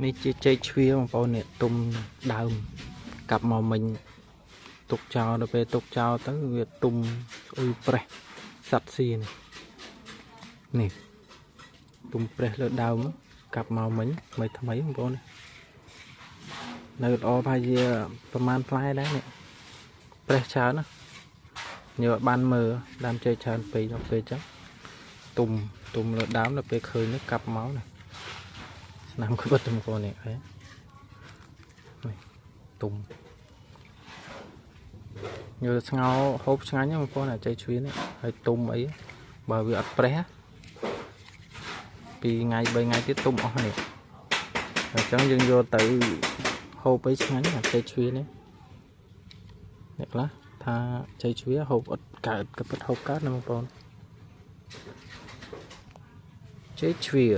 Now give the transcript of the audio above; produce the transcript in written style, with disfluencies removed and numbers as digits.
នេះជាចេកជ្វាបងប្អូននេះទុំដើមកាប់មកមិញទុកចោលដល់ពេលទុកចោលទៅវាទុំស្អុយប្រេះសត្វស៊ីនេះនេះទុំប្រេះលើដើមកាប់មកមិញថ្មីថ្មីបងប្អូននៅល្អប្រហែលជាប្រហែលផ្លែដែរនេះប្រេះច្រើនណាញើបានមើលដើមចេកច្រើនពេកដល់ពេលចឹងទុំទុំលើដើមដល់ពេលឃើញនេះកាប់មកនេះស្នាមក្បិតបងប្អូននេះឃើញនេះទុំញើស្ងោហូបឆ្ងាញ់បងប្អូនអាចេកជ្វានេះហើយទុំអីបើវាអត់ប្រេះ2ថ្ងៃ3ថ្ងៃទៀតទុំអស់នេះអញ្ចឹងយើងយកទៅហូបអីឆ្ងាញ់អាចេកជ្វានេះអ្នកខ្លះថាចេកជ្វាហូបអត់កើតក៏ពិតហូបកើតណាបងប្អូនចេកជ្វា